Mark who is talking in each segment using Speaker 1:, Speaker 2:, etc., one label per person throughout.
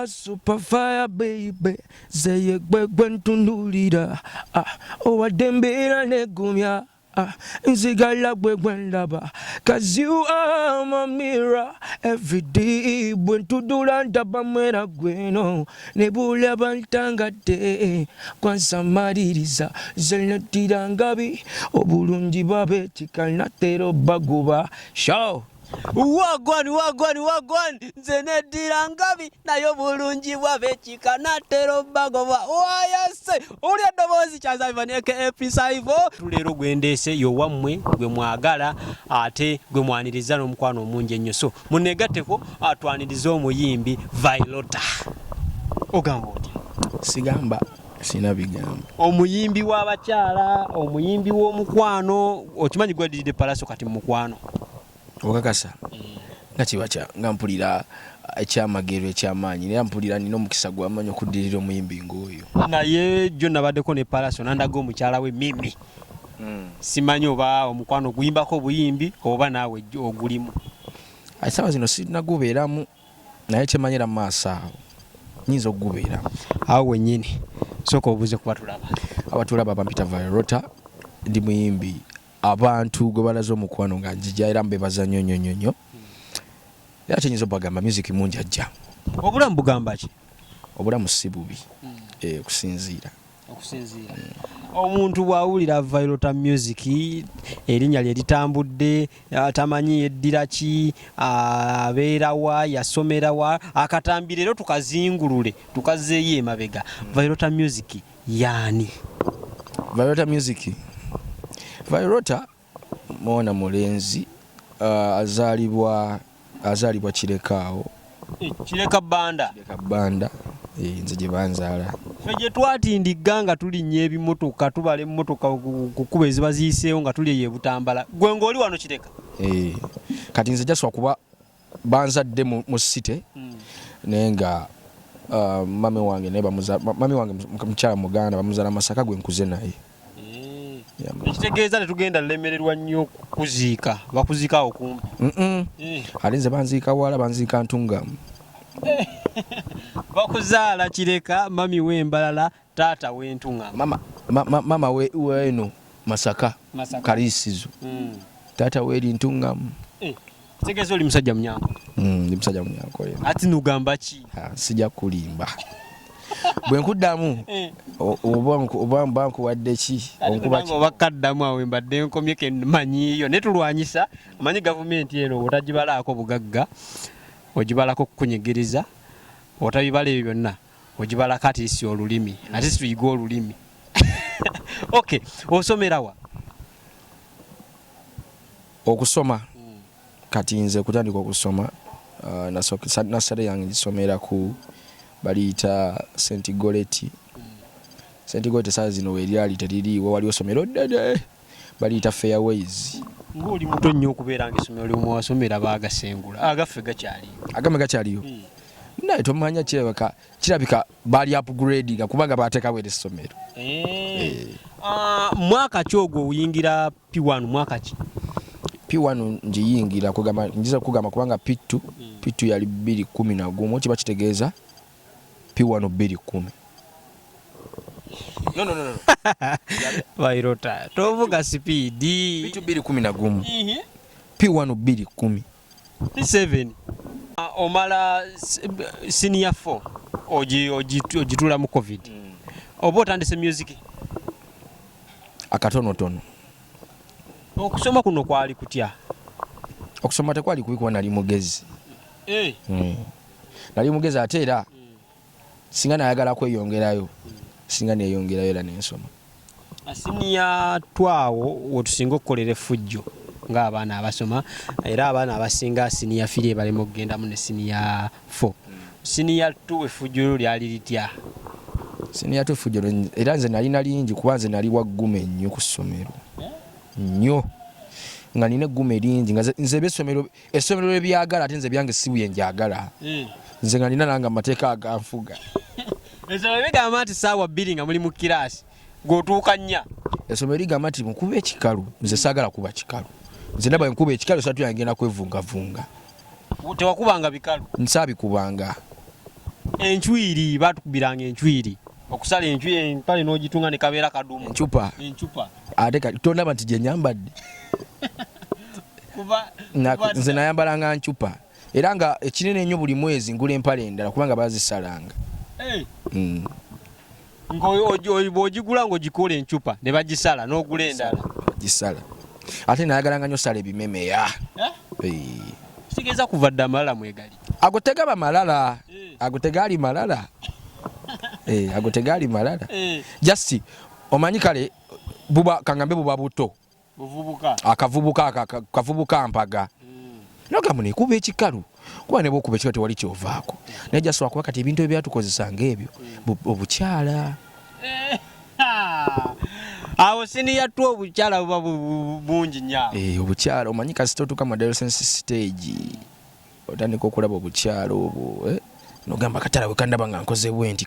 Speaker 1: are super fire baby, zeye gwe gwe ntunulira. Ah, owadde mbeera negumya. Ah, nzigala gwe gwe ndaba, 'cause you are my mirror every day. Bwe ntudula ndaba mwera gweno ne bulaba ntangadde kwansamaliriza zenettira ngabi obulungi bwabeetika natera obaguba show.
Speaker 2: Wagwan, wagwan, wagwan! Nze neddira ngabi, naye obulungi bwabekika natera obagoba. Wayase owulira eddoboozi kyazabiva aka Prince. Leero gwendeese yowammwe gwe mwagala ate gwe mwaniriza n'omukwano omungi ennyo, so munegatteko atwanirize omuyimbi Vyroota. Ogamba otya?
Speaker 1: Sigamba, sina bigambo.
Speaker 2: Omuyimbi w'abakyala, omuyimbi w'omukwano, okimanyi gwadiridde Pallaso kati mu mukwano.
Speaker 1: Okakasa nga kiba kya nga mpulira ekyamagero ekyamaanyi, era mpulira nina omukisa gwamaanyi okuddirira omuyimbi ng'oyo.
Speaker 2: Naye jjo nabaddeko ne Pallaso, nandaga omukyala we Mimi. Simanyi oba omukwano oguyimbako obuyimbi oba naawe ogulimu.
Speaker 1: Essaawa zino sinagubeeramu, naye kyemanyira mu maaso awo nyinza okugubeeramu.
Speaker 2: Awo wennyini sooka obuuze kuba tulaba.
Speaker 1: Abatulaba, bampita Vyroota, ndi muyimbi abantu gwe balaze omukwano nga njija, era mbebaza nnyo nnyo nnyo nnyo. Era kyenyinza obagamba, music mungi ajja.
Speaker 2: Obulamu bugamba ki?
Speaker 1: Obulamu si bubi, okusinziira.
Speaker 2: Okusinziira omuntu bw'awulira Vyroota Music, erinnya lye litambudde, tamanyi yeddira ki, abeerawa, yasomerawa. Akatambi leero tukazingulule, tukazeeyo emabega. Vyroota Music yaani?
Speaker 1: Vyroota Music, Vyroota mwana mulenzi, azaalibwa Kirekaawo.
Speaker 2: Kireka Banda?
Speaker 1: Kireka Banda, nze gye banzaala.
Speaker 2: Ffe gye twatindigga nga tulinnya ebimotoka, tubala emmotoka ku kkubo eziba ziyiseewo nga tuli eyo e Butambala, gwe ng'oli wano Kireka.
Speaker 1: Kati nze jaswa kuba banzadde mu city, naye nga mami wange naye mami wange mukyala Muganda, bamuzaala Masaka, gwe nkuze naye. Yeah,
Speaker 2: Ekitegeeza tetugenda lemererwa nnyo kuziika, bakuziika awo kumpi?
Speaker 1: Ate nze banziika wala, banziika Ntungamu.
Speaker 2: Bakuzaala Kireka, mami w'embalala, taata w'Entuŋŋama.
Speaker 1: Mama, mama weeno Masaka.
Speaker 2: Masaka.
Speaker 1: Kalisizo. Taata weeri Ntungamu.
Speaker 2: Kitegeeza oli musajja Munyankole?
Speaker 1: Ndi musajja Munyankole.
Speaker 2: Ati nugamba ki?
Speaker 1: Ah, sijja kulimba, bwe nkuddamu oba mba nkuwadde ki, onkuba ki?
Speaker 2: Oba kaddamu awo mbadde nkomye ke manyiiyo, naye tulwanyisa. Omanyi gavumenti eno otagibalaako bugagga, ogibalako kukunyigiriza, otabibala ebyo byonna, ogibalako ati si olulimi, ate si tuyiga olulimi. Okay, osomerawa?
Speaker 1: Okusoma, kati nze kutandika okusoma, nursery yange ngisomera ku baliyita St Goretti. St Goretti esaawa zino weryali teririiwo, waliwo somero ddene baliyita Fairways.
Speaker 2: Ng'oli muto nnyo okubeera nga essomero lyomwasomera baagasengula, agaffe gakyaliyo.
Speaker 1: Agamwe gakyaliyo, naye tomanya, kirabika bali upgradinga kubanga bateekawo era essomero.
Speaker 2: Ah, mwaka ki ogwo oyingira P1, mwaka ki?
Speaker 1: P1 ngiyingira kugamba, njiza kugamba kubanga P2, P2 yali 211, kiba kitegeeza P1 210. No, no, no, no.
Speaker 2: Vyroota, tovuga speed.
Speaker 1: P2 211, P1 210.
Speaker 2: P7. Ah, omala senior 4, ogituula mu COVID, oba otandise music?
Speaker 1: Akatonotono.
Speaker 2: Okusoma kuno kwali kutya?
Speaker 1: Okusoma tekwali kubi kuba nali mugezi. Nali mugezi, ate era singa nayagala kweyongerayo, singa neyongerayo era nensoma.
Speaker 2: Senior 2 awo wetusinga okukolera effujjo ng'abaana abasoma, era abaana abasinga senior 3 ebalema okugendamu ne senior 4. Senior 2 effujjo lyo lyali litya?
Speaker 1: Senior 2 effujjo era nze nalina lingi kuba nze nali wagguma ennyo ku ssomero nnyo, nga nina egguma eringi, nga nze ebyessomero, essomero lyebyagala, ate nze byange si bye njagala. Nze nga nina nange amateeka aganfuga.
Speaker 2: Essomero bigamba nti saawa 2 nga muli mu kiraasi, gweotuuka 4.
Speaker 1: Essomero ligamba nti mukuba ekikalu, nze saagala kuba kikalu. Nze ndaba enkuba ekikalu satu yange ngenda kwevungavunga.
Speaker 2: Tewakubanga bikalu?
Speaker 1: Nsaabikubanga.
Speaker 2: Enchwiri batukubiranga enchwiri, okusala enchwiri empale n'ogitunga ne kabeera kadumu.
Speaker 1: Encupa.
Speaker 2: Encupa.
Speaker 1: Ate kati tondaba nti gye nyambadde.
Speaker 2: Kuba
Speaker 1: Nze nayambalanga ncupa, era nga ekinene ennyo buli mwezi ngula empale endala kubanga bazisalanga.
Speaker 2: Bw'ogigula ng'ogikola encupa ne bagisala n'ogula endala.
Speaker 1: Gisala. Ate nayagalanga nnyo sala ebimemeya.
Speaker 2: Eh? Kitegeeza kuva dda amalala mwegali.
Speaker 1: Ago tegaba malala. Ago tegali malala. Ago tegali malala. Just omanyi kale buba kangambe buba buto.
Speaker 2: Buvubuka.
Speaker 1: Akavubuka kavubuka mpaga. Nogamba nekuba ekikalu. Kuba ne bwokuba ekikalu tewali kyovaako. Naye just lwakuba kati ebintu ebyatukozesanga ebyo obukyala.
Speaker 2: Awo senior two obukyala buba bungi nnyo awo.
Speaker 1: Obukyala omanyi kasita otuuka mu adolescence stage otandika okulaba obukyala obwo, nogamba akatala bwe kandaba nga nkoze bwe nti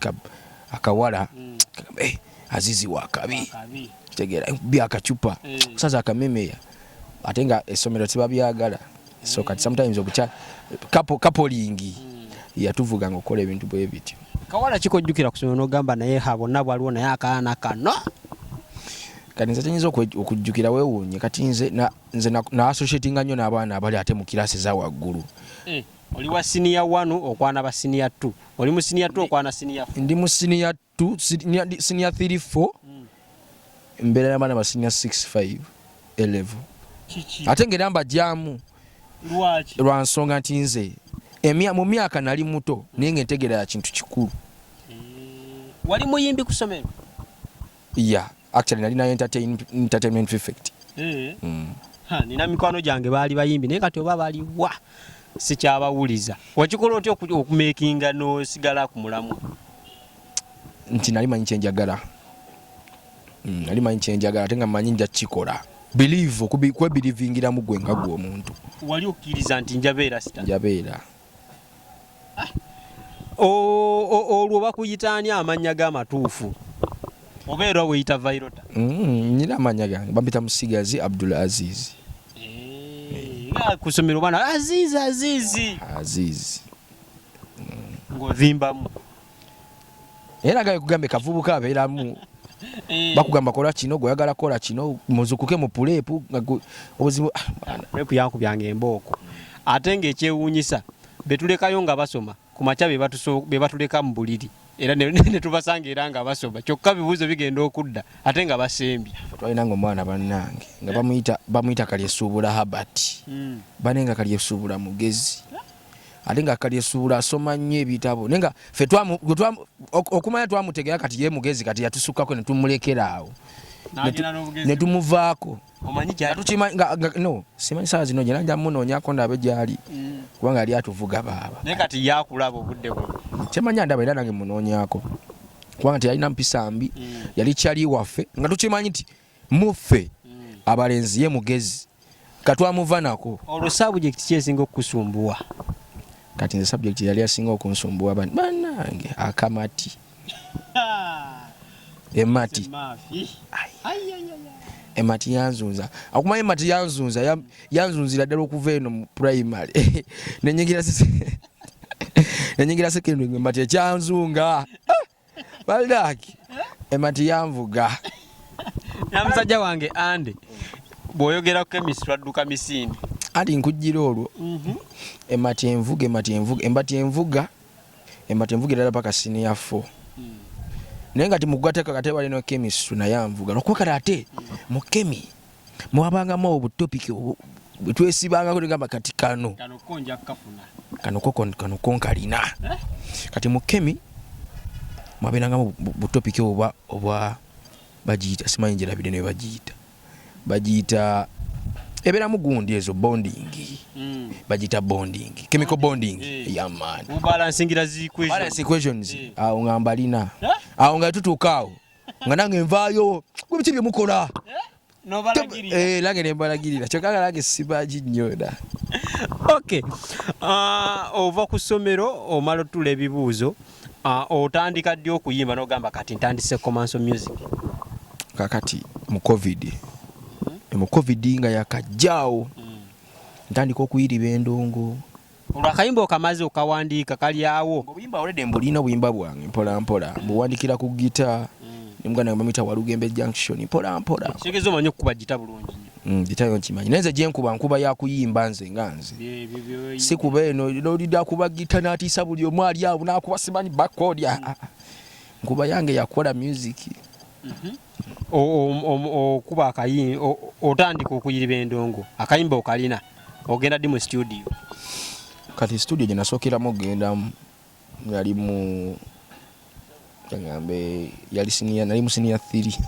Speaker 1: akawala, kagamba, Azizi wa kabi.
Speaker 2: Kabi.
Speaker 1: Kitegeera, bi akacupa. Osaza akamemeya. Ate nga essomero tebabyagala. So kati sometimes obukyala coupling yatuvuga nga okukola ebintu bwe bityo.
Speaker 2: Kawala kikojjukira ku ssomero n'ogamba naye ha bonna bwaliwo naye akaana kano.
Speaker 1: Kati nze kyenyinza okujjukira weewuunye kati nze na associatinga nnyo n'abaana abali ate mu kiraasi eza waggulu.
Speaker 2: Oli wa senior 1 okwana ba senior 2. Oli mu senior 2 okwana senior 4.
Speaker 1: Ndi mu senior 2, senior 3, 4. Mbeera n'abaana ba senior 6, 5, A level.
Speaker 2: Kiki?
Speaker 1: Ate ng'era mbajjamu.
Speaker 2: Lwaki?
Speaker 1: Lwa nsonga nti nze mu myaka nali muto naye ng'entegeera ya kintu kikulu.
Speaker 2: Wali muyimbi ku ssomero?
Speaker 1: Yeah, actually nalina entertainment prefect.
Speaker 2: Ha, nina mikwano gyange baali bayimbi naye kati oba baliwa sikyabawuliza. Wakikola otya okumakinga n'osigala ku mulamwa?
Speaker 1: Nti nali manyi kye njagala. Nali manyi kye njagala ate nga manyi nja kukikola. Believe, kwebelievingiramu gwe nga gwe omuntu.
Speaker 2: Wali okkiriza nti njabeera star?
Speaker 1: Njabeera.
Speaker 2: Olwo bakuyita ani amannya g'amatuufu? Obeera weeyita Vyroota?
Speaker 1: Nina amannya gange, bampita Musigazi Abdul Aziz.
Speaker 2: Nga ku ssomero bana Aziz, Aziz.
Speaker 1: Aziz.
Speaker 2: Ng'ozimbamu.
Speaker 1: Era nga kugambe kavubuka abeeramu. Bakugamba kola kino, gw'oyagala kola kino, muzukuke mu prep, nga obuzibu, bana.
Speaker 2: Prep yankubyanga embooko. Ate ng'ekyewuunyisa, be tulekayo nga basoma, ku makya be batuleka mu buliri. Era ne tubasanga era nga basoma. Kyokka bibuuzo bigenda okudda, ate nga basembye.
Speaker 1: Twalina ng'omwana bannange, nga bamuyita Kalyesuubula Herbert. Bane nga Kalyesuubula mugezi. Ate nga Kalyesuubula asoma nnyo ebitabo. Naye nga ffe okumanya twamutegera kati ye mugezi, kati yatusukkako ne tumulekera awo.
Speaker 2: N'agenda n'obugezi.
Speaker 1: Ne tumuvaako.
Speaker 2: Omanyi gy'ali?
Speaker 1: Nga tukimanyi, nga, nga, no, simanyi ssaawa zino gyena nja munoonyako ndabe gy'ali. Kubanga yali atuvuga baaba.
Speaker 2: Naye kati ye akulaba obudde buno.
Speaker 1: Kyemanya ndaba era nange munoonyaako. Kubanga teyalina mpisa mbi, yali kyali waffe, nga tukimanyi nti muffe abalenzi ye mugezi. Katwamuva nako.
Speaker 2: Olwo subject ki esinga okukusumbuwa?
Speaker 1: Kati nze subject yali asinga okunsumbuwa bannange akamati. Emati. Emati yanzunza. Akumanya emati yanzunza, yanzunzira ddala okuva eno mu primary. Nenyingira nenyingira secondary emati ekyanzunga. Baldaki. Emati yanvuga.
Speaker 2: Na musajja wange Ande, bw'oyogera ku chemistry adduka misinde.
Speaker 1: Ati nkujjira olwo. Emati envuga, emati envuga, emati envuga. Emati envuga erala paka senior 4. Naye nga timukugateeka kate wali no chemistry naye anvuga. Lwakuba kale ate mu chemi mwabangamu obwo topic obwo bwe twesibangako tugamba kati kano.
Speaker 2: Kano ko nja kukafuna.
Speaker 1: Kano ko kano ko nkalina. Kati mu chemi mwabeerangamu bu topic obwo obwa bagiyita simanyi njerabidde ne bagiyita. Bagiyita ebeeramu gundi ezo bonding. Bagiyita bonding. Chemical bonding. Yeah, man.
Speaker 2: Ubalancingira zi equations.
Speaker 1: Balance equations. Awo nga mbalina. Awo nga tutuuka awo. Nga nange nvaayo. Gwe biki bye mukola?
Speaker 2: N'obalagirira.
Speaker 1: Nange ne mbalagirira. Kyokka nga nange sibaagi nnyo dda.
Speaker 2: Okay. Ova ku ssomero omala otuula ebibuuzo. Otandika ddi okuyimba n'ogamba kati ntandise commercial music?
Speaker 1: Kakati mu COVID. Mu COVID nga yakajjaawo. Ntandika okuyiriba endongo.
Speaker 2: Olwo akayimba okamaze okawandiika kali awo?
Speaker 1: Obuyimba already mbulina, obuyimba bwange mpola mpola mbuwandikira ku gita ne muganda wange bamuyita Walugembe Junction, mpola mpola.
Speaker 2: Kitegeeza omanyi okukuba gita bulungi nnyo?
Speaker 1: Gita yo nkimanyi, naye nze gyenkuba nkuba ya kuyimba nze nga nze. Sikuba eno nolidde akuba gita n'atiisa buli omu ali awo n'akuba simanyi backcord. Ah, ah. Nkuba yange yakukola music.
Speaker 2: Okuba akayimba, otandika okuyiriba endongo, akayimba okalina, ogenda ddi mu studio?
Speaker 1: Kati studio gye nasookeramu okugendamu yali mu kaŋŋambe yali senior, nali mu senior 3.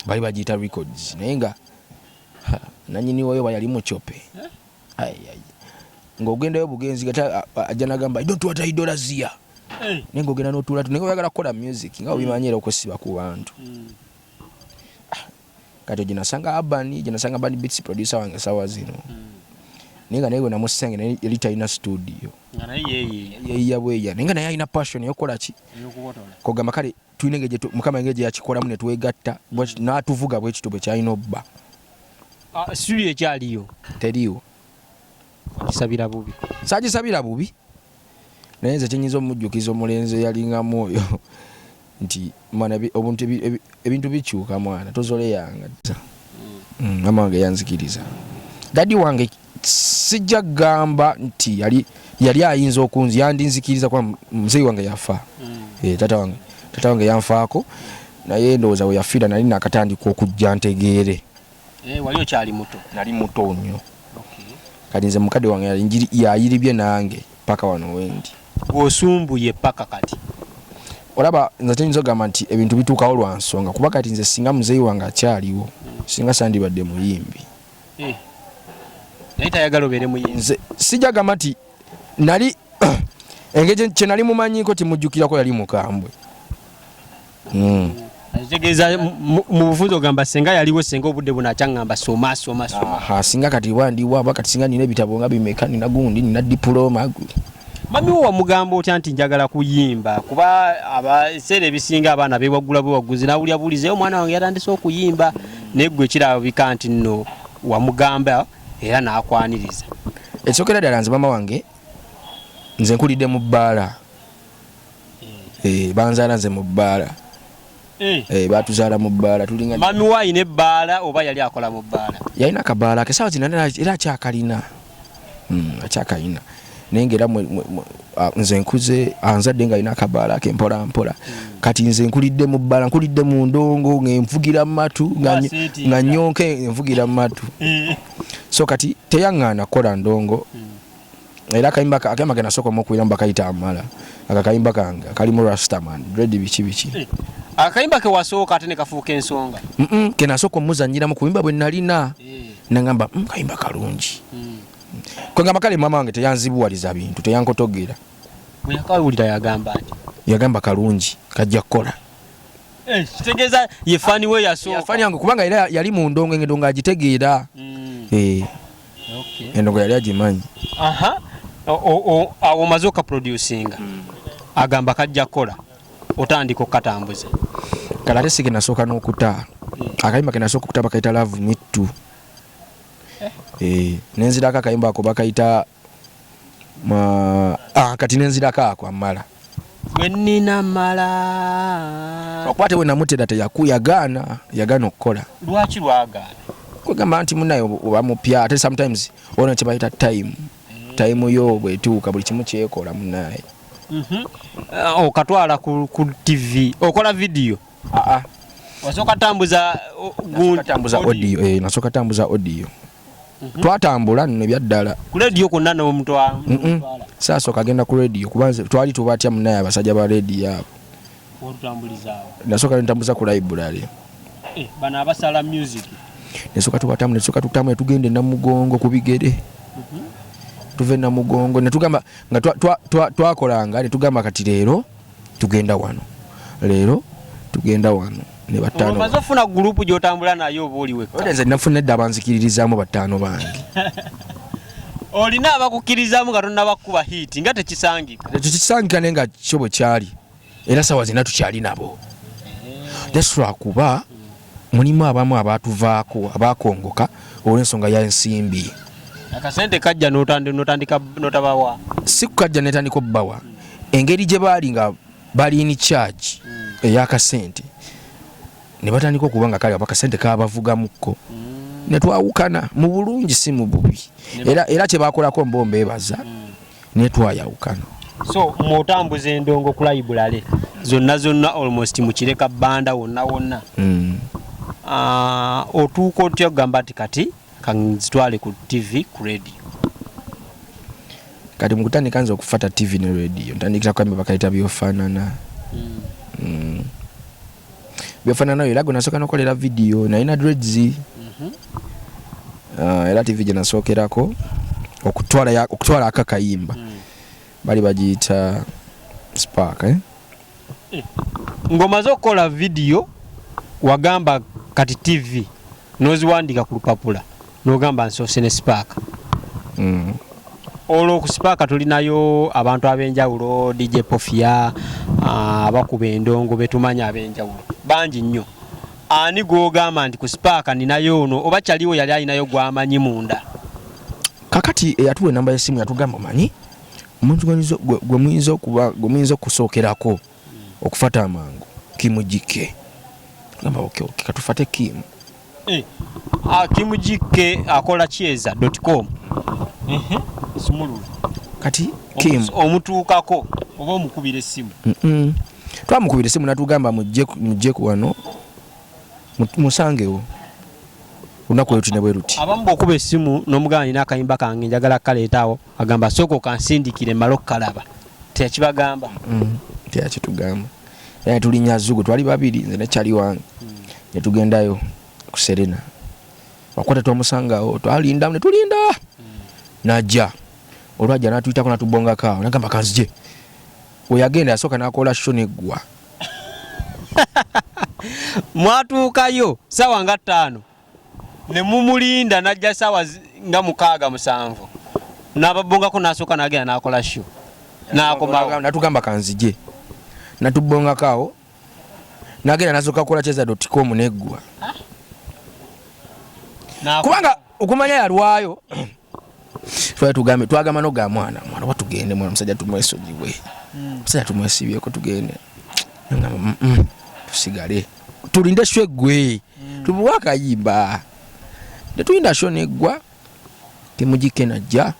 Speaker 1: Bali bagiyita Records, naye nga nanyini wayo yali mucope. Ai, ai. Ng'ogendayo bugenzi gata ajja nagamba, "I don't want idols here." Naye ng'ogenda n'otuula, naye oyagala kukola music nga obimanyi era okwesiba ku bantu. Kati gye nasanga Urban, gye nasanga Urban Beats, producer wange sawa zino, naye nga naye bwe namusanga naye yali talina studio.
Speaker 2: Nga naye yeeyiiya.
Speaker 1: Yeeyiya bweyiya, naye nga naye alina passion eyokukola ki?
Speaker 2: Eyokubotola.
Speaker 1: Kogamba kale tulina engeri Mukama engeri gye yakikolamu ne twegatta n'atuvuga bwe kityo bwe kyalina obba.
Speaker 2: Ah, studio ekyaliyo?
Speaker 1: Teriiwo.
Speaker 2: Wagisabira bubi?
Speaker 1: Saagisabira bubi, naye nze kyenyinza omujjukiza omulenzi eyalingamu oyo nti mwana obuntu ebintu bikyuka, mwana tozoleyanga. Mama wange yanzikiriza, daddy wange sijja kugamba nti yali ayinza okunzi yandinzikiriza kuba muzeeyi wange yafa. Eh, tata wange yanfaako, naye ndowooza we yafiira nali nakatandika okujja ntegeere.
Speaker 2: Eh, wali okyali muto?
Speaker 1: Nali muto nnyo. Kati nze mukadde wange yayiribye nange paka wano wendi.
Speaker 2: Gw'osumbuye paka kati.
Speaker 1: Olaba nze kyenyinza okugamba nti ebintu bituukawo lwa nsonga, kuba kati nze singa muzeeyi wange akyaliwo singa sandibadde muyimbi.
Speaker 2: Eh. Naye tayagala obeere muyimbi?
Speaker 1: Nze sijja gamba nti nali engeri kye nali mumanyiko timujjukirako, yali mukambwe.
Speaker 2: Kitegeeza mu bufunze ogamba senga yaliwo, senga obudde buno akyaŋŋamba soma, soma, soma.
Speaker 1: Aha, singa kati wandiwa aba kati singa nina ebitabo nga bimeka, nina gundi, nina diploma.
Speaker 2: Mami wo wamugamba otya nti njagala kuyimba? Kuba ebiseera ebisinga abaana bewaggula bwewagguzi nawulya bulize omwana wange yatandise okuyimba, naye gwe kirabika nti nno wamugamba era n'akwaniriza.
Speaker 1: Ekisookera ddala, nze mama wange, nze nkulidde mu bbaala. Eh, banzaala nze mu bbaala. Eh, batuzaala mu bbaala, tulinga
Speaker 2: Mami wo ayina ebbaala oba yali akola mu bbaala?
Speaker 1: Yalina akabaala ke, saawa zino era akyakalina. Akyakalina, naye nga era nze nkuze anzadde nga alina akabaala ke mpola mpola. Kati nze nkulidde mu bbaala, nkulidde mu ndongo, ng'envugira mu matu,
Speaker 2: Waseetinga.
Speaker 1: Nga nyonke envugira mu matu. So kati teyaŋŋaana kukola ndongo, era akayimba ke nasooka omukuwiramu bakayita Amala. Akakayimba kange akalimu rastaman dread biki biki.
Speaker 2: Eh, akayimba ke wasooka ate ne kafuuka ensonga?
Speaker 1: Ke nasooka omuzanyiramu ku buyimba bwe nalina. Nagamba, kayimba kalungi." Kwegamba kale mama wange teyanzibuwaliza bintu, teyankotogera.
Speaker 2: Bwe yakawulira yagamba nti?
Speaker 1: Yagamba, "Kalungi, kajja kukola."
Speaker 2: Eh, kitegeeza ye fan we yasooka.
Speaker 1: Fan yange, kubanga era yali mu ndongo, endongo agitegeera. Eh, endongo yali agimanyi.
Speaker 2: Aha. Awo omaze okaproducinga, agamba kajja kukola, otandika okukatambuza.
Speaker 1: Kale ate si ke nasooka n'okuta. Akayimba ke nasooka okuta bakayita Love Me Too. Eh, nenzirako akayimba ako bakayita kati nenzirako ako Amala.
Speaker 2: Gwe nnina mala.
Speaker 1: Okuba ate bwe namutera teyaku yagaana okukola.
Speaker 2: Lwaki lwagaana?
Speaker 1: Kwegamba nti munaye oba mupya, ate sometimes olina kye bayita time. Time yo bwetuuka buli kimu kyekola munaye.
Speaker 2: Eh, okatwala ku TV, okola video?
Speaker 1: Aa.
Speaker 2: Wasooka tambuza gundi?
Speaker 1: Tambuza audio, eh, nasooka tambuza audio. Twatambula nno ebyaddala.
Speaker 2: Ku radio kwonna n'omutwala?
Speaker 1: Saasooka agenda ku radio kuba nze twali tubatya munaye abasajja ba radio abo.
Speaker 2: Olutambulizaawo?
Speaker 1: Nasooka ntambuza ku library.
Speaker 2: Eh, bano abasala music?
Speaker 1: Nesooka tubatamu, nesooka tutamu, netugenda e Namugongo ku bigere. Tuva e Namugongo netugamba nga twakolanga netugamba kati leero tugenda wano, leero tugenda wano ne bataano.
Speaker 2: Omaze ofuna group gy'otambula naye oba oli wekka?
Speaker 1: Ate nze nafuna edda abanzikiririzaamu, bataano bange.
Speaker 2: Olina abakukkirizaamu nga tonnaba kukuba hit, nga tekisangika.
Speaker 1: Ekyo kikisangika, naye nga kyo bwe kyali era sawa zina tukyali nabo, just lwakuba mulimu abamu abatuvaako abakongoka olw'ensonga ya nsimbi.
Speaker 2: Akasente kajja n'otandika n'otabawa?
Speaker 1: Si kukajja netandika obbawa. Engeri gye baali nga bali in charge ey'akasente, ne batandika okuba nga kale akasente kabavugamukko, ne twawukana mu bulungi, si mu bubi. Era kye bakolako mbo mbeebaza, ne twayawukana.
Speaker 2: So mw'otambuza endongo ku library zonna zonna, almost mu Kireka Banda wonna wonna. Ah, otuuka otya okugamba nti kati kanzitwale ku TV, ku radio?
Speaker 1: Kati mu kutandika nze okufata TV ne radio, ntandikira kukayimba bakayita Byofaanana. Byofaanana era gwe nasooka nokolera video, nalina dreads. Ah, era TV gye nasookerako okutwala akakayimba bali bagiyita Spark, eh?
Speaker 2: Ng'omaze okukola vidiyo, wagamba kati TV n'oziwandiika ku lupapula, n'ogamba nsoose ne Spark. Olwo ku Spark tulinayo abantu ab'enjawulo, DJ Pofia, abakuba endongo betumanyi ab'enjawulo bangi nnyo. Ani gw'ogamba nti ku Spark ninayo ono, oba kyaliwo yali alinayo gw'amanyi munda?
Speaker 1: Kakati eyatuwa enamba y'essimu yatugamba, omanyi omuntu gwe muyinza okusookerako okufata amangu Kimugike. Gamba okay, katufate Kim.
Speaker 2: Eh, ah, Kimugike akola kyeza.com sumulula.
Speaker 1: Kati Kim
Speaker 2: omutuukako oba omukubira essimu?
Speaker 1: Twamukubira essimu, natugamba mujje ku wano musangewo olunaku lweruti ne bwe luti.
Speaker 2: Abamu bw'okuba essimu n'omugamba nina akayimba kange njagala kukaleetaawo, agamba sooka okansindikire mmale okukalaba. Teyakibagamba?
Speaker 1: Teyakitugamba. Era netulinnya Zugu, twali babiri, nze ne kyali wange, netugendayo ku Serena. Wakwata twamusangawo, twalinda netulinda najja. Olwajja natuyitako natubongako awo, nagamba kanzije. Weyagenda yasooka nakola show neggwa.
Speaker 2: Mwatuukayo saawa nga 5 ne mumulinda najja saawa nga 6, 7, n'ababongako, n'asooka n'agenda n'akola show n'akomawo.
Speaker 1: Natugamba kanzije, natubongako awo, nagenda nasooka kukola kyeza.com neggwa. Kubanga okumanya yalwayo, twali tugambe, twagamba noga mwana mwana oba tugende, mwana musajja tumwesonyiwe, musajja tumwesibyeko, tugende. Nagamba, tusigale tulinde show eggwe, tumuwe akayimba." Netulinda show neggwa, Temugike najja,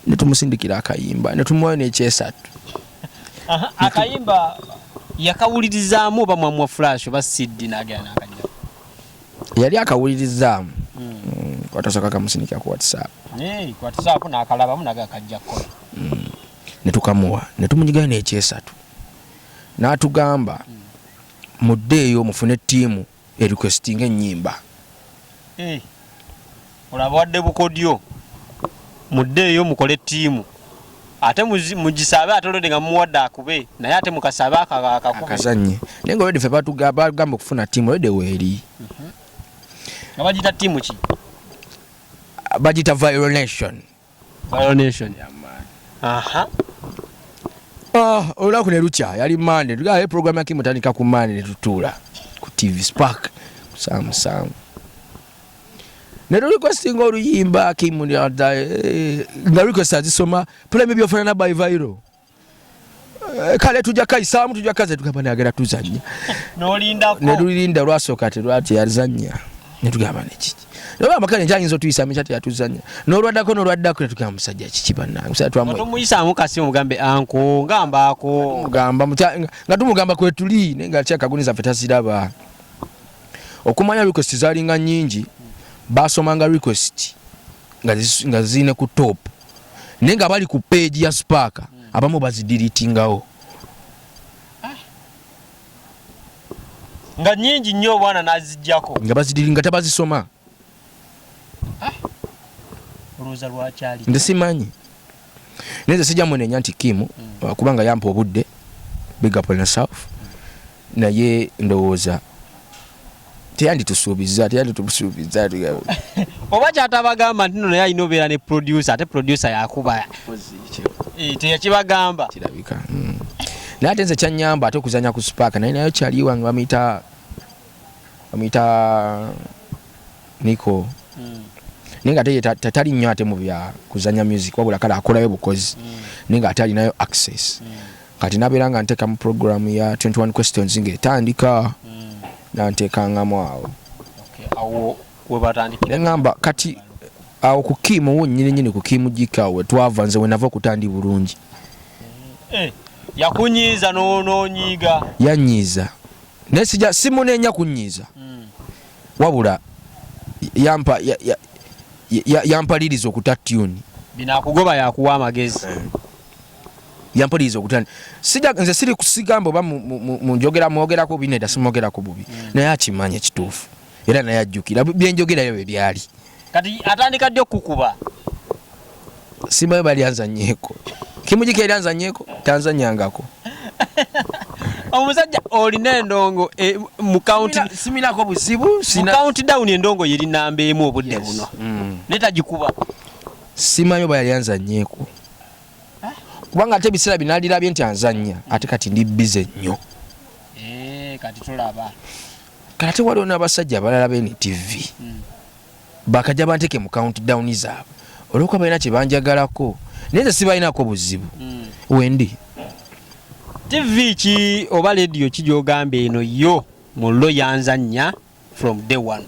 Speaker 1: netumusindikira akayimba, netumuwayo n'ekyesatu.
Speaker 2: Aha, akayimba yakawulirizaamu oba mwamuwa flash oba CD n'agenda n'akajja?
Speaker 1: Yali akawulirizaamu. Kwatasooka kamusindikira ku WhatsApp.
Speaker 2: Ku WhatsApp n'akalabamu naga akajja kukola.
Speaker 1: Netukamuwa, netumunyigayo n'ekyesatu, n'atugamba muddeeyo mufune ttiimu erequestinga ennyimba.
Speaker 2: Eh, olaba wadde bukodyo, muddeeyo mukole ttiimu ate mugisaabe, ate olwedde nga mumuwadde akube naye ate mukasaabe akakube.
Speaker 1: Akazanye, naye nga already ffe bagamba okufuna ttiimu already weeri.
Speaker 2: Nga bagiyita ttiimu ki?
Speaker 1: Bagiyita Viral Nation.
Speaker 2: Viral Nation, aha.
Speaker 1: Ah, olunaku ne lukya, yali Mande, tugaye program ya Kimu tandika ku Mande, ne tutuula ku TV Spark ku 7:30, ne turequestinga oluyimba Kimu nga request azisoma pulemi Byofanana by Viral. Kale tujja kayisaamu, tujja kaze, tugamba nagenda tuzannya.
Speaker 2: N'olindako.
Speaker 1: Ne tulinda, lwasooka telwati yazannya, ne tugamba nekiki, nogamba kale nkyayinza otuyisaamu ekya teyatuzannya, n'olwaddako n'olwaddako, ne tugamba musajja kiki bannange, musajja twamwe.
Speaker 2: Tomuyisaamu kasi omugambe anko ngambaako?
Speaker 1: Tumugamba nga tumugamba kwetuli, naye nga kyakaguni zaffe taziraba. Okumanya request zalinga nyingi, basomanga request nga zirine ku top, naye nga bali ku page ya Spark abamu bazidiritingawo.
Speaker 2: Nga nyingi nnyo obwana n'azijjako.
Speaker 1: Nga bazidiri nga tabazisoma.
Speaker 2: Olowooza lwakyali?
Speaker 1: Nze simanyi, naye nze sijja munenya nti Kimu kubanga yampa obudde, big up on yourself, naye ndowooza teyanditusuubiza, teyanditusuubiza.
Speaker 2: Oba kyatabagamba nti no naye alina obeera ne producer, ate producer yakuba. Eh, teyakibagamba.
Speaker 1: Kirabika. Naye ate nze kyanyamba ate okuzanya ku Spark, naye nayo kyali wange bamuyita Niko. Naye nga ate ye tali nnyo ate mu bya kuzanya music, wabula kale akolayo bukozi, naye nga ate alinayo access. Kati nabeera nga nteeka mu program ya 21 questions ng'etandika, nanteekangamu awo.
Speaker 2: Awo webatandikira.
Speaker 1: Neŋŋamba kati awo ku Kim wo nnyini nnyini, ku Kim Jika, awo wetwava, nze wenava okutandi bulungi.
Speaker 2: Yakunyiiza n'onyiiga?
Speaker 1: Yanyiiza, naye sija simunenya kunyiiza, wabula yampa yampaliriza okuta tune.
Speaker 2: Bino akugoba yakuwa amagezi.
Speaker 1: Yampaliriza okuta. Sija nze siri kusigamba oba munjogera mwogerako bineda, simwogerako bubi, naye akimanya ekituufu era naye ajjukira byenjogerayo bye byali.
Speaker 2: Kati atandika ddi okukuba?
Speaker 1: Simanyi bali anzanyeeko. Kim Jike yali anzanyeeko? Tanzanyangako.
Speaker 2: Omusajja olina endongo mu count.
Speaker 1: Siminako buzibu.
Speaker 2: Mu count down endongo yeri namba 1 obudde buno, naye tagikuba.
Speaker 1: Simanyi oba yali anzanyeeko, kubanga ate ebiseera binalirabye nti anzanya, ate kati ndi busy nnyo.
Speaker 2: Kati tulaba.
Speaker 1: Kati ate waliwo n'abasajja abalala ba NTV bakajja banteke mu count down zaabwe olwokuba balina kye banjagalako, naye nze sibalinako buzibu, wendi.
Speaker 2: TV ki oba radio ki gy'ogamba eno yo mullo yanzannya from day one?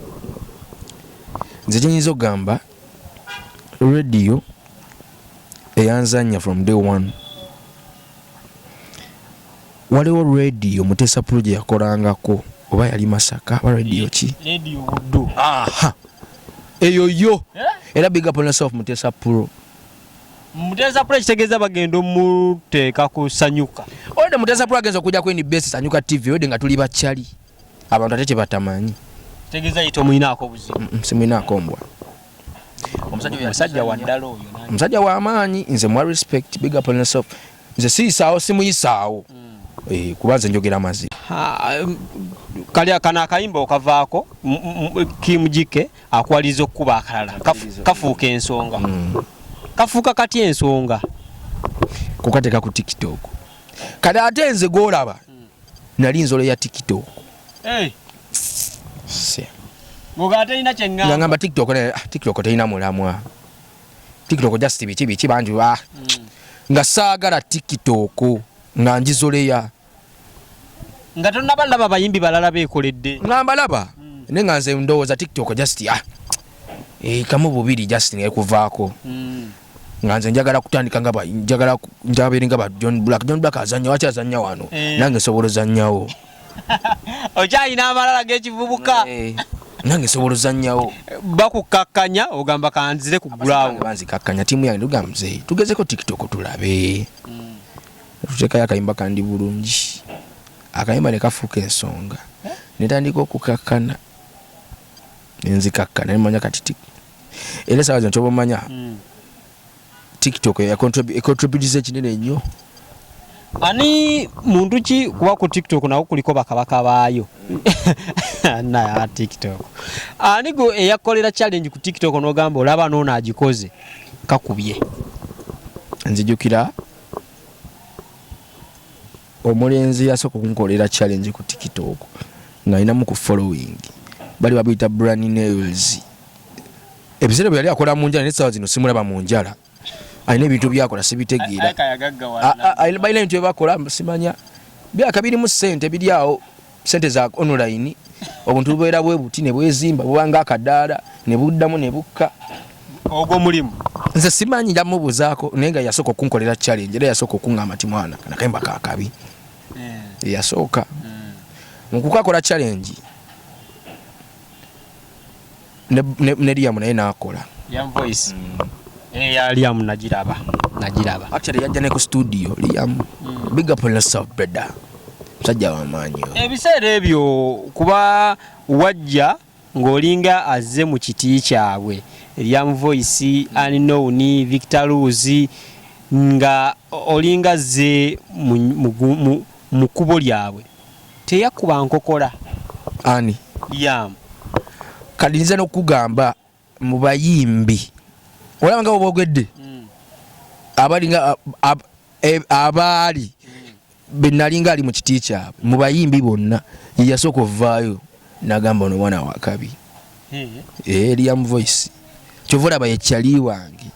Speaker 1: Nze kyenyinza okugamba, radio eyanzannya from day one, waliwo radio Mutesa Pro gye yakolangako, oba yali Masaka oba radio ki?
Speaker 2: Radio Buddu.
Speaker 1: Aha, eyo yo. Era big up on yourself, Mutesa Pro.
Speaker 2: Mutesa Pro ekitegeeza bagenda omuteeka ku Sanyuka.
Speaker 1: Olwedde Mutesa Pro agenza okujja ku NBS Sanyuka TV, olwedde nga tuli bakyali abantu ate kyebatamanyi.
Speaker 2: Kitegeeza ye tomuyinaako obuzibu?
Speaker 1: Simuyinaako mbwa.
Speaker 2: Omusajja wa ddala oyo.
Speaker 1: Omusajja w'amaanyi, nze mwa respect. Big up on yourself. Nze siyisaawo, simuyisaawo, kuba nze njogera mazima.
Speaker 2: Kali kano akayimba okavaako, Kim Jike akwaliza okukuba akalala, kafuuka ensonga. Kafuuka kati ensonga.
Speaker 1: Kukateeka ku TikTok. Kati ate nze gwolaba nali nzolo ya TikTok.
Speaker 2: Ngoga ate kyeŋŋamba.
Speaker 1: Ngamba TikTok, TikTok terina mulamwa, TikTok just biki biki bangi ba nga saagala TikTok, nga njizoleya.
Speaker 2: Nga tonnabalaba bayimbi balala beekoledde.
Speaker 1: Nga mbalaba, naye nga nze ndowooza TikTok just kamu bubiri just nekuvaako. Nga nze njagala kutandika nga njagala njabeere nga ba John Black. John Black azannya, waki azannya wano? Nange nsobola ozannyawo.
Speaker 2: Okyalina amalala g'ekivubuka.
Speaker 1: Nange nsobola ozannyawo.
Speaker 2: Bakukkakkanya ogamba kanzire ku ground.
Speaker 1: Banzikakkanya tiimu yange, tugamba muzeeyi tugezeko TikTok tulabe. Tuteekayo akayimba kandi bulungi, akayimba ne kafuuka ensonga, netandika okukakkana, nenzikakkana, nemanya kati era esaawa zino kyoba omanya TikTok econtributiza ekinene nnyo.
Speaker 2: Ani muntu ki, kuba ku TikTok nawo kuliko bakabaka baayo naye TikTok, ani gwe eyakolera challenge ku TikTok n'ogamba olaba noono agikoze kakubye?
Speaker 1: Nzijukira omulenzi yasooka okunkolera challenge ku TikTok ng'alinamu ku following, bali babuyita Brand Nails. Ebiseera bwe yali akola mu njala, naye essaawa zino simulaba mu njala. Alina ebintu byakola sibitegeera. Balina ebintu byebakola simanya byaka birimu ssente, biri awo sente za online. Obuntu bubeera bwe buti ne bwezimba, bubanga akadaala ne buddamu ne bukka.
Speaker 2: Ogwo mulimu.
Speaker 1: Nze simanyi, nja mubuuzaako, naye nga yasooka okunkolera challenge era yasooka okuŋŋamba nti mwana nakayimba kakabi. Yasooka mu kukakola challenge ne Liam naye n'akola.
Speaker 2: Liam Voice. Ya Liam nagiraba, nagiraba.
Speaker 1: Actually yajja ne ku studio Liam. Big up on yourself, brother, musajja w'amaanyi oyo.
Speaker 2: Ebiseera ebyo kuba wajja ng'olinga azze mu kiti kyabwe, Liam Voice, Unknown, Victor Ruz, nga olinga azze mu kkubo lyabwe, teyakuba nkokola?
Speaker 1: Ani?
Speaker 2: Liam.
Speaker 1: Kati nza n'okugamba mu bayimbi olaba nga bwogedde abalinga abaali benalinga ali mu kiti kyabwe, mu bayimbi bonna ye yasooka ovaayo nagamba ono mwana wakabi. Liam Voice. Kyova olaba ye kyali wange,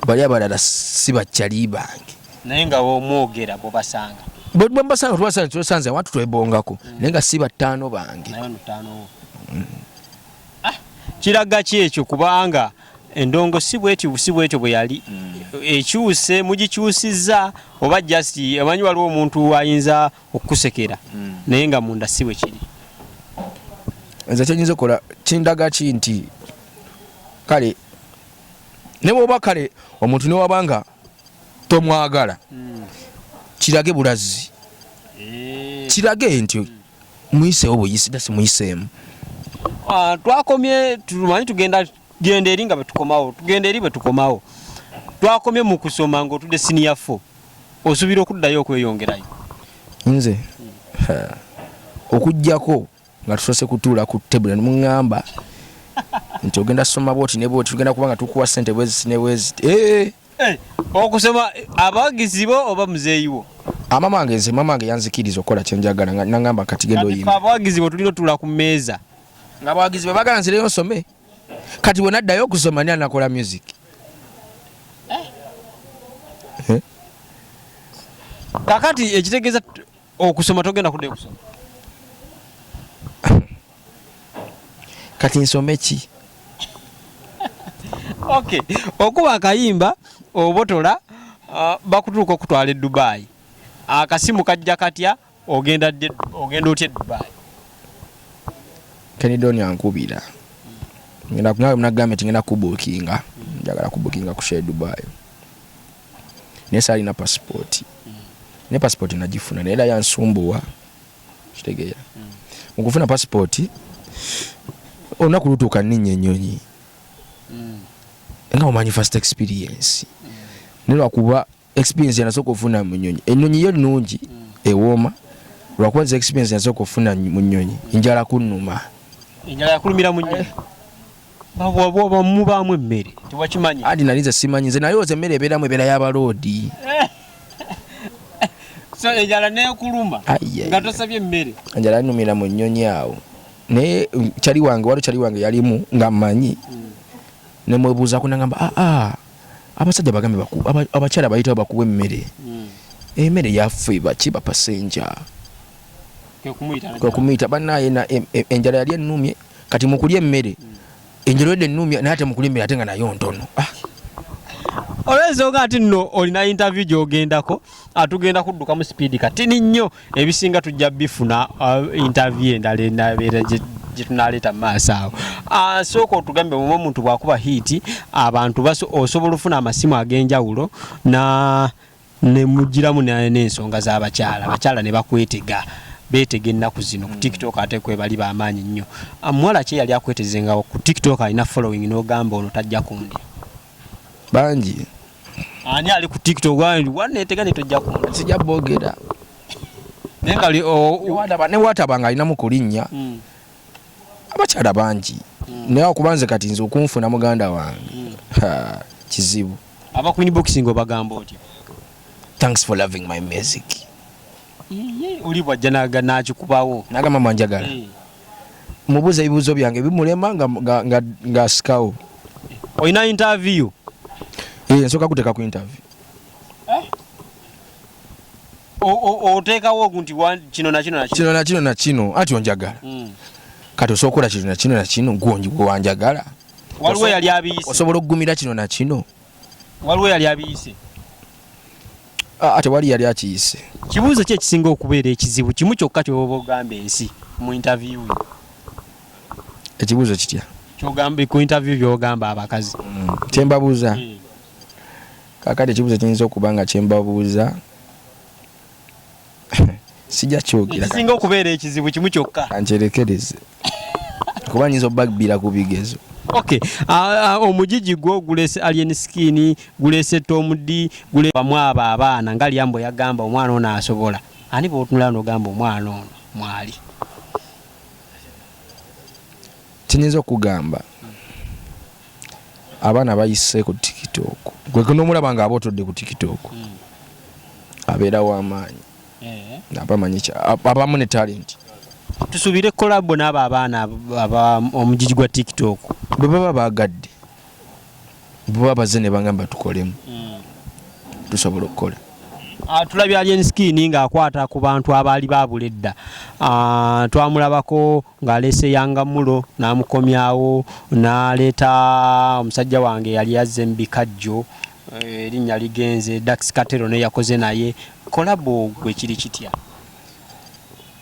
Speaker 1: bali abalala si bakyali bange.
Speaker 2: Naye nga omwogera bwobasanga?
Speaker 1: Bwembasanga tubasanga tusanze awantu twebongako, naye nga si battaano bange.
Speaker 2: Naye ono ttaano wo. Ah, kiraga ki ekyo? Kubanga endongo si bwetyo, si bwetyo bwe yali. Ekyuse, mugikyusizza oba just omanyi waliwo omuntu ayinza okukusekera naye nga munda si bwe kiri.
Speaker 1: Nze kyenyinza okukola kindaga ki nti kale ne bwoba kale omuntu newaba nga tomwagala, kirage bulazi, kirage nti muyiseewo buyisi, dasi muyiseemu.
Speaker 2: Ah, twakomye tumanyi tugenda genda eri nga bwetukomawo, tugenda eri bwetukomawo. Twakomye mu kusoma ng'otudde senior 4, osuubira okuddayo okweyongerayo?
Speaker 1: Nze okuggyako nga tusoose kutuula ku table ne muŋŋamba nti ogenda soma bwoti ne bwoti, tugenda kuba nga tukuwa ssente bweziti ne bweziti.
Speaker 2: Okusoma abawagizi bo oba muzeeyi wo?
Speaker 1: Mama wange, nze mama wange yanzikiriza okukola kyenjagala, nangamba kati genda oyimbe.
Speaker 2: Abawagizi bo tulina otuula ku mmeeza.
Speaker 1: Nga abawagizi bwe baagala nzireyo nsome, kati bwe naddayo okusoma ni anakola music.
Speaker 2: Eh? Kakati ekitegeeza okusoma togenda kuddayo kusoma?
Speaker 1: Kati nsome ki?
Speaker 2: Okay, okuba akayimba obotola, bakutuuka okutwala e Dubai, akasimu kajja katya? Ogenda ddi, ogenda otya e Dubai?
Speaker 1: Kenidon ankubira, ngenda nawe nagambye nti ngenda kubuukinga, njagala kubuukinga ku show e Dubai, naye saalina passport, naye passport nagifuna, naye era yansumbuwa. Kitegeera mu kufuna passport olunaku lutuuka nninnya ennyonyi nga omanyi first experience, naye lwakuba experience yanasooka ofuna mu nnyonyi, ennyonyi yo nnungi ewooma, lwakuba nze experience yanasooka ofuna mu nnyonyi njala kunnuma.
Speaker 2: Enjala yakulumira mu nnyonyi? Mubaamu emmere, tewakimanyi?
Speaker 1: Anti nali nze simanyi, nze nalowooza emmere ebeeramu ebeera y'abaloodi.
Speaker 2: So enjala neekuluma nga tosabye emmere?
Speaker 1: Enjala yannumira mu nnyonyi awo, naye kyali wange, waliwo kyali wange yalimu nga mmanyi, nemwebuuzaako nagamba aa abasajja bagambe abakyala bayitawo bakuwa emmere, emmere yaffe baki bapasenja. Kwe kumuyita bannaye, enjala yali ennumye. Kati mukulya emmere enjala wedde ennumye, naye ate mukulya emmere ate nga nayo ntono.
Speaker 2: Olw'ensonga nti nno olina interview gy'ogendako, tugenda kudduka mu sipiidi katini nnyo, ebisinga tujja bifuna interview endala enabeera gye tunaleeta mu maaso awo. Sooka otugambe, bw'oba omuntu bw'akuba hiiti, abantu osobola ofuna amasimu ag'enjawulo na ne mugiramu n'ensonga z'abakyala, abakyala ne bakwetega, beetega ennaku zino ku TikTok, ate kwebali b'amaanyi nnyo. Muwala ki eyali akweteze nga ku TikTok alina following n'ogamba ono tajja kundya?
Speaker 1: Bangi.
Speaker 2: Ani ali ku TikTok waneetega ne tojja kundya?
Speaker 1: Sijja boogera.
Speaker 2: Naye nga
Speaker 1: ne wataba nga alinamu kulinnya, abakyala bangi, naye okuba nze kati nze okunfuna muganda wange kizibu.
Speaker 2: Aba Queen Boxing obagamba otya?
Speaker 1: Thanks for loving my music.
Speaker 2: Oli bwajja n'akikubawo.
Speaker 1: Nagamba mwanjagala. Mubuuza ebibuuzo byange bimulema ng'asikawo.
Speaker 2: Olina interview?
Speaker 1: Nsooka kuteeka ku interview.
Speaker 2: Oteekawo nti kino na kino na
Speaker 1: kino. Kino na kino na kino, anti onjagala. Kati osobola okukola kino na kino na kino, gwe wanjagala.
Speaker 2: Waliwo yali abiyise.
Speaker 1: Osobola okugumira kino na kino.
Speaker 2: Waliwo yali abiyise.
Speaker 1: Tewali yali akiyise.
Speaker 2: Kibuuzo ki ekisinga okubeera ekizibu kimu kyokka ky'oba ogamba ensi mu interview yo?
Speaker 1: Ekibuuzo kitya?
Speaker 2: Ky'ogamba ku interview by'ogamba abakazi.
Speaker 1: Kyembabuuza. Kaakati ekibuuzo kiyinza okuba nga kyembabuuza sijja kyogera.
Speaker 2: Ekisinga okubeera ekizibu kimu kyokka.
Speaker 1: Ankyerekereze. Kuba nyinza obbabira ku bigezo.
Speaker 2: Okay. Omugigi gwo gulese Alien Skin, gulese Tom D, gule bamu abo abaana nga Liambo yagamba omwana ono asobola. Ani bw'otunula n'ogamba omwana ono mwali?
Speaker 1: Kyenyinza okugamba abaana bayise ku TikTok, gwe n'omulaba nga aba otudde ku TikTok abeera w'amaanyi, abamanyi abamu ne talent.
Speaker 2: Tusuubire collabo n'abo abaana aba omugigi gwa TikTok
Speaker 1: bwe baba baagadde. Bwe bazze ne bangamba tukolemu, tusobola okukola.
Speaker 2: Tulabye Alien Skin ng'akwata ku bantu abaali baabula edda. Twamulabako ng'aleese Yanga Mulo n'amukomyawo, n'aleeta omusajja wange yali azze mu bikajjo, erinnya ligenze, Dax Katero ne yakoze naye collabo. Gwe kiri kitya?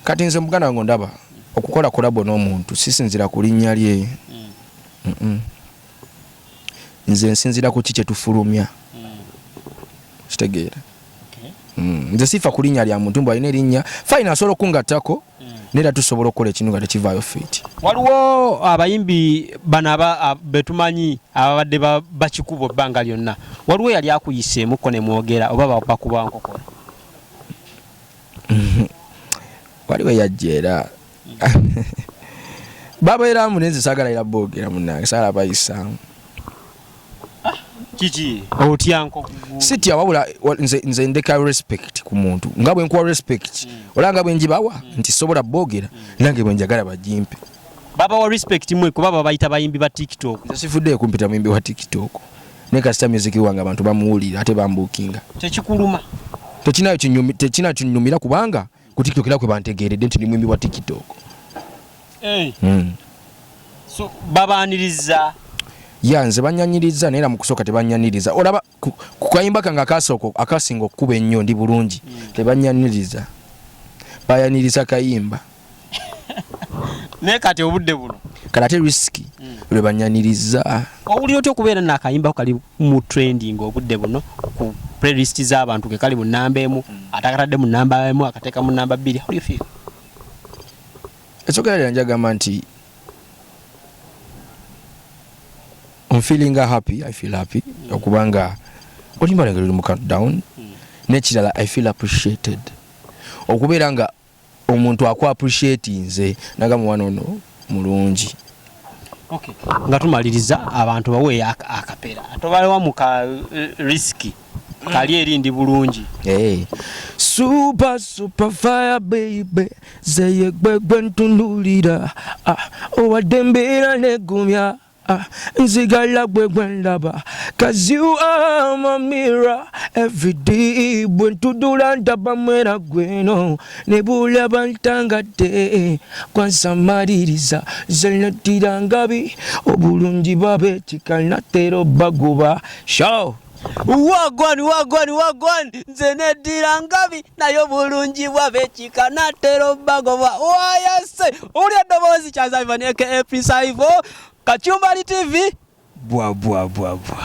Speaker 1: Kati nze muganda wange, ndaba okukola collabo n'omuntu sisinzira ku linnya lye. Nze nsinzira ku ki kyetufulumya, kitegeera? Nze sifa ku linnya lya muntu mbu alina erinnya, fine, asobola okungattako, naye era tusobola okukola ekintu nga tekivaayo fit.
Speaker 2: Waliwo abayimbi bano betumanyi ababadde bakikuba ebbanga lyonna. Waliwo yali akuyiseemuko ne mwogera oba bakuba nkokola?
Speaker 1: Waliwo eyajja era babeeramu, naye nze saagala era boogera, munange, saagala bayisaamu.
Speaker 2: Kiki, otya nkogu?
Speaker 1: Sitya, wabula nze ndeka respect ku muntu nga bwe nkuwa respect, olaba nga bwe njibawa nti sobola boogera, nange bwe njagala bagimpe.
Speaker 2: Babawa respect mwe kuba babayita bayimbi ba TikTok.
Speaker 1: Nze sifuddeyo kumpita muyimbi wa TikTok, naye kasita music wange abantu bamuwulira ate bambuukinga.
Speaker 2: Tekikuluma?
Speaker 1: Tekinayo kinyumira kubanga ku TikTok era kwe bantegeeredde nti ndi muyimbi wa TikTok.
Speaker 2: So babaaniriza?
Speaker 1: Ya, nze banyanyiriza, naye era mu kusooka tebanyaniriza. Olaba ku kayimba kange akasooka akasinga okukuba ennyo, ndi bulungi, tebanyaniriza, bayaniriza kayimba.
Speaker 2: Naye kati obudde buno?
Speaker 1: Kale ate Risky lwe banyaniriza.
Speaker 2: Owulira otya okubeera nakayimbako kali mu trending obudde buno ku playlist z'abantu, ke kali mu namba 1, ate akatadde mu namba 1, akateeka mu namba 2? How do you feel?
Speaker 1: Ekyogera ddala, njagamba nti I'm feeling happy, I feel happy okubanga oluyimba lwange luli mu countdown. N'ekirala, I feel appreciated okubeera nga omuntu aku appreciate nze nagamba mwana ono mulungi.
Speaker 2: Okay. Nga tumaliriza, abantu baweeyo akapera tobalewa mu ka Risky kali eri ndi bulungi.
Speaker 1: Hey. Super super fire baby, zeye gwegwe ntunulira, ah, owadde mbeera negumya, ah, nzigala gwe gwe ndaba, 'cause you are my mirror every day. Bwe ntudula ndaba mwera gweno ne bulaba ntangadde kwansamaliriza zenettira ngabi obulungi babeetika natera baguba show.
Speaker 2: Wagwan, wagwan, wagwan! Nze neddira ngabi, naye obulungi bwabekika natera obagoba wayase. Owulira eddoboozi, Kyaza Ivan aka Prince Ivo, Kachumbali TV, bwa bwa bwa bwa.